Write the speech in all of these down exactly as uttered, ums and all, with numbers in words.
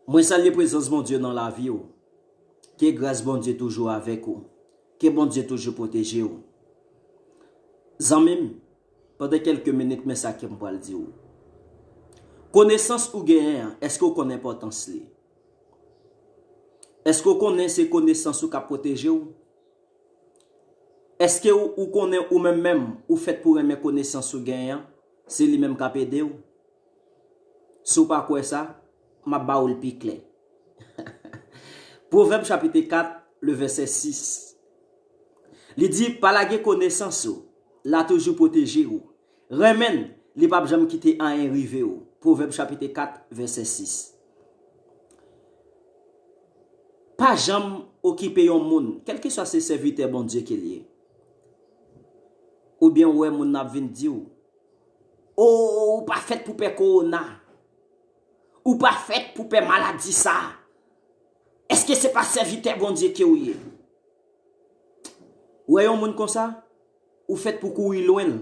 Mwen salye prezans Bondye nan lavi w. Ke gras Bondye toujou avèk ou. Ke Bondye toujou pwoteje w. Zanmi m, pandan kèlke minit, men sa ke m pral di w. Konesans ou genyen an, èske w konn enpòtans li? Èske w konnen se konesans ou k ap pwoteje w? Èske w, ou konnen ou menm menm, ou fèt pou renmen konesans ou genyen an? Se li menm k ap ede w? Si w pa kwè sa, m ap ba w l pi klè. Pwovèb chapit kat, le vèsè sis. Li di, pa lage konesans ou, l a toujou pwoteje w. Renmen l, li p ap janm kite anyen rive w. Pwovèb chapit kat, vèsè sis. Pa janm okipe yon moun, kèlkeswa se sèvitè Bondye ke l ye. Oubyen w wè moun nan ap vin di w, o, ou pa fèt pou pè kowona. Ou pa fèt pou pè maladi sa. Èske se pa sèvitè Bondye ke w ye? Ou wè yon moun konsa, ou fèt pou kouri lwen l,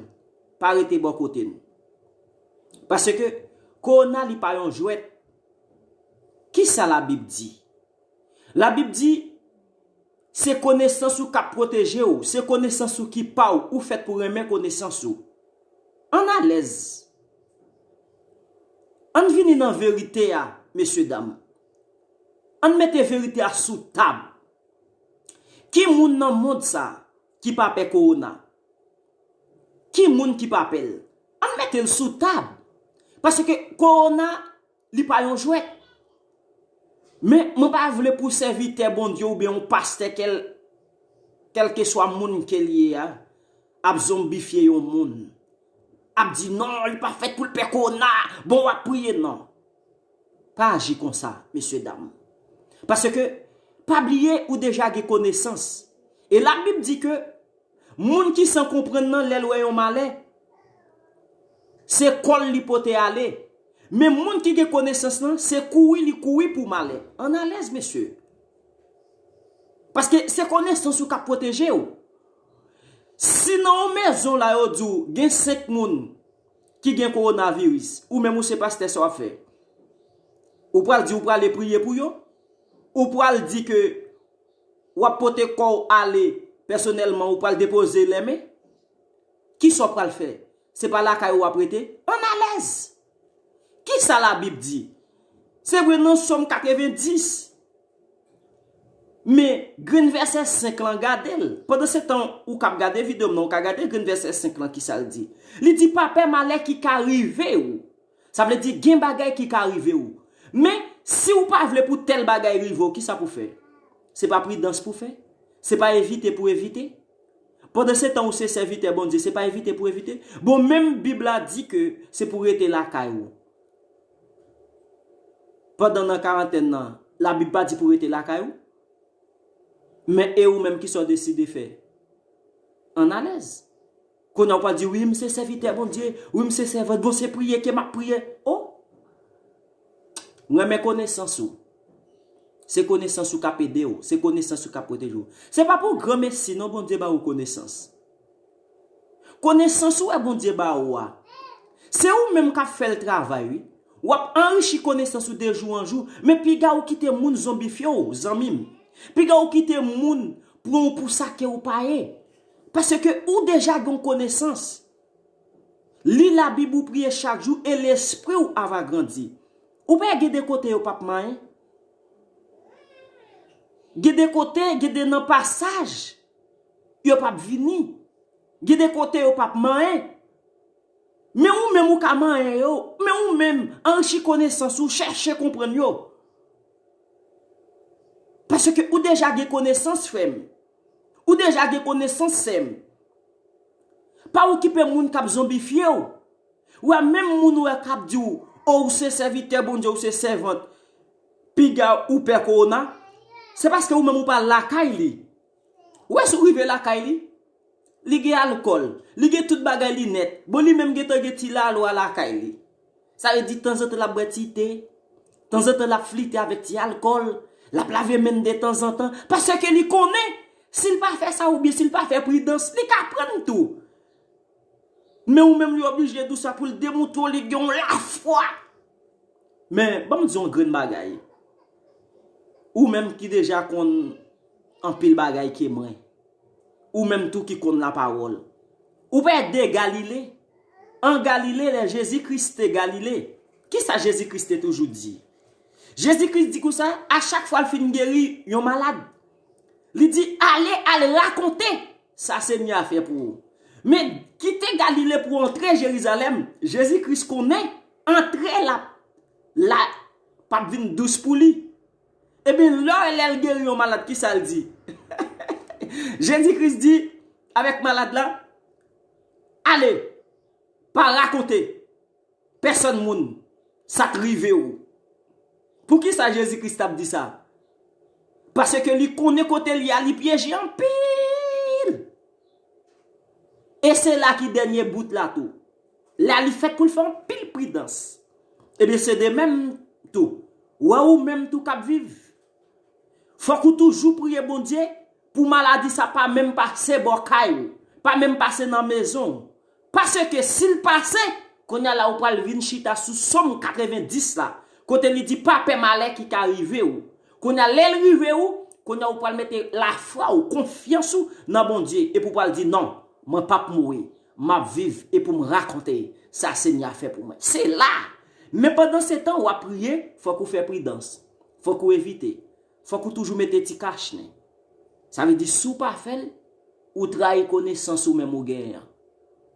pa rete bò kote l. Paske kowona li pa yon jwèt. Kisa Labib di? Labib di, se konesans ou k ap pwoteje w, se konesans ou ki pa w, ou fèt pou renmen konesans ou. Ann alèz. Ann vini nan verite a, mesye dam. Ann mete verite a sou tab. Ki moun nan mond sa ki pa pè kowona? Ki moun ki pa pè l? Ann mete l sou tab. Paske kowona, li pa yon jwèt. Men mwen pa vle pou sèvitè Bondye oubyen yon pastè kèl, kèlkeswa moun ke l ye a, ap zonbifye yon moun. Ap di non, li pa fèt pou l pè kowona. Bon, w ap priye, non. Pa aji konsa, mesye dam. Paske, pa bliye, ou deja gen konesans. E Labib di ke moun ki san konprann nan, lè l wè yon malè, se kò l li pote ale. Men moun ki gen konesans lan, se kouri li kouri pou malè. Ann alèz, mesye. Paske se konesans ou k ap pwoteje w. Si nan yon mezon la yo di w gen senk moun ki gen kowonaviris, ou menm ou se pastè, sa w ap fè? Ou pral di ou prale priye pou yo? Ou pral di ke w ap pote kò w ale pèsonèlman, ou pral depoze lè men? Kisa w pral fè? Se pa lakay ou w ap rete? Ann alèz! Kisa Labib di? Se vre nan Sòm katrevendis, men grenn vèsè senk lan, gade l. Pandan se tan ou k ap gade videyo m nan, ou ka gade grenn vèsè senk lan, kisa l di. Li di, pa pè malè ki ka rive w. Sa vle di gen bagay ki ka rive w. Men, si w pa vle pou tèl bagay rive w, kisa pou fè? Se pa pridans pou fè? Se pa evite pou evite? Pandan se tan ou se sèvitè Bondye, se pa evite pou evite? Bon, menm Bib la di ke se pou rete lakay ou. Pandan nan karantèn nan, Labib pa di pou rete lakay ou? Men e ou menm, kisa w deside fè? Ann alèz. Kounye a w pral di, wi, m se sèvitè Bondye, wi, m se sèvant, bon, se priye ke m ap priye. O! M renmen konesans ou. Se konesans ou k ap ede w, se konesans ou k ap pwoteje w. Se pa pou granmesi non Bondye ba ou konesans. Konesans ou wè Bondye ba ou a, se ou menm k ap fè l travay, wi. W ap anrichi konesans ou de jou an jou, men piga ou kite moun zonbifye w, zanmi m. Piga ou kite moun pran w pou sa ke ou pa ye. Paske ou deja gen yon konesans. Li Labib ou, priye chak jou e lespri w ava grandi. Ou pa gen de kote yo p ap manyen. Gen de kote, gen de nan pasaj, yo p ap vini. Gen de kote yo p ap manyen. Men ou menm ou ka manyen yo. Men ou menm, anrichi konesans ou, chèche konprann yo. Paske ou deja gen konesans, frè m. Ou deja gen konesans, sè m. Pa okipe moun k ap zonbifye w. Ou wè, menm moun ou wè k ap di w, o, ou se sèvitè Bondye, ou se sèvant, piga ou pè kowona, se paske ou menm ou pa lakay li. Ou wè, si w rive lakay li, li gen alkòl, li gen tout bagay li nèt. Bon, li menm gentan gen ti lalwa lakay li. Sa vle di, tanzantan l ap bwè ti te, tanzantan l ap flite avèk ti alkòl, l ap lave men l de tanzantan, paske li konnen, si l pa fè sa oubyen si l pa fè pridans, li ka pran l tou. Men ou menm, li oblije di w sa pou l demontre w li gen yon lafwa. Men, ban m di w yon grenn bagay. Ou menm ki deja konn anpil bagay ke mwen. Ou menm tou ki konn lapawòl. Ou pa de Galile. An Galile, lè Jezi Kris te Galile, kisa Jezi Kris te toujou di? Jezi Kris di konsa, a chak fwa l fin geri yon malad, li di, ale, al rakonte sa Senyè a fè pou ou. Men kite Galile pou antre Jerizalèm, Jezi Kris konnen antre la, la p ap vin dous pou li. Ebyen, lè w wè lè l geri yon malad, kisa l di? Jezi Kris di avèk malad la, ale, pa rakonte pèsonn moun sa k rive w. Poukisa Jezi Kris t ap di sa? Paske li konnen kote l ye a, li pyeje anpil. E se la ki dènye bout la tou. La li fèt pou l fè anpil pridans. Ebyen, se de menm tou. Wè ou menm tou k ap viv. Fòk ou toujou priye Bondye pou maladi sa pa menm pase bò kay ou, pa menm pase nan mezon ou. Paske si l pase, kounye a la ou pral vin chita sou Sòm katrevendis la, kote li di pa pè malè ki ka rive ou. Kounye a lè l rive ou, kounye a ou pral mete lafwa ou, konfyans ou nan Bondye, epi ou pral di non, mwen p ap mouri, m ap viv epi m rakonte sa Senyè a fè pou mwen. Se la. Men pandan se tan w ap priye, fòk ou fè pridans. Fòk ou evite. Fòk ou toujou mete ti kachnen. Sa vle di si w pa fè l, ou trayi konesans ou menm ou genyen an.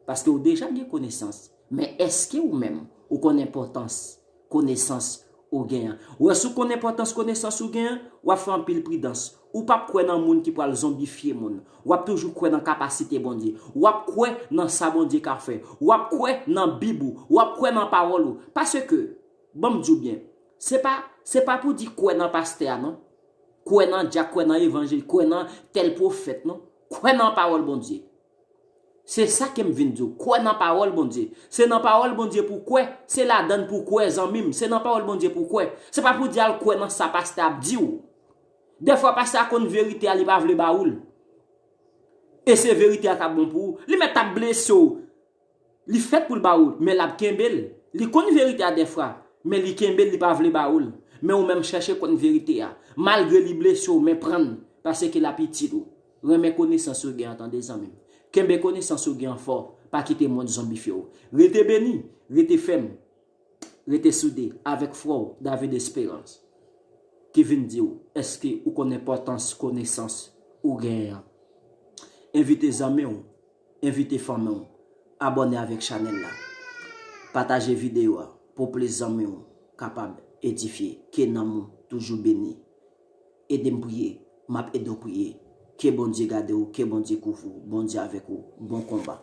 Paske ou deja gen konesans. Men èske ou menm ou konn enpòtans konesans ou genyen an? Ou wè si w konn enpòtans konesans ou genyen an, w ap fè anpil pridans. Ou p ap kwè nan moun ki pral zonbifye moun. W ap toujou kwè nan kapasite Bondye. W ap kwè nan sa Bondye ka fè. W ap kwè nan Bib ou. W ap kwè nan pawòl ou. Paske, ban m di w byen, se pa, se pa pou di kwè nan pastè a non. Kwè nan dyak, kwè nan evanjil, kwè nan tèl pwofèt non. Kwè nan pawòl Bondye. Se sa ke m vin di w. Kwè nan pawòl Bondye. Se nan pawòl Bondye pou w kwè. Se ladann pou w kwè, zanmi m. Se nan pawòl Bondye pou w kwè. Se pa pou di al kwè nan sa pastè ap di w. Dèfwa pastè a konn verite a, li pa vle ba ou l. E se verite a k ap bon pou ou. Li mèt ap blese w. Li fèt pou l ba ou l, men l ap kenbe l. Li konn verite a dèfwa, men li kenbe l, li pa vle ba ou l. Men ou menm chèche konn verite a. Malgre li blese w, men pran l, paske l ap itil ou. Renmen konesans ou gen an tande zanmi m. Kenbe konesans ou gen an fò, pa kite mond zonbifye w. Rete beni, rete fèm, rete soude avèk frè w David Esperance ki vin di w, èske ou konn enpòtans konesans ou genyen an? Envite zanmi w, envite fanmi w, abòne avèk chanèl la. Pataje videyo a pou plis zanmi w kapab edifye. Ke nanm ou toujou beni. Ede m priye, m ap ede w priye. Ke Bondye gade w, ke Bondye kouvri w, Bondye avèk ou. Bon konba.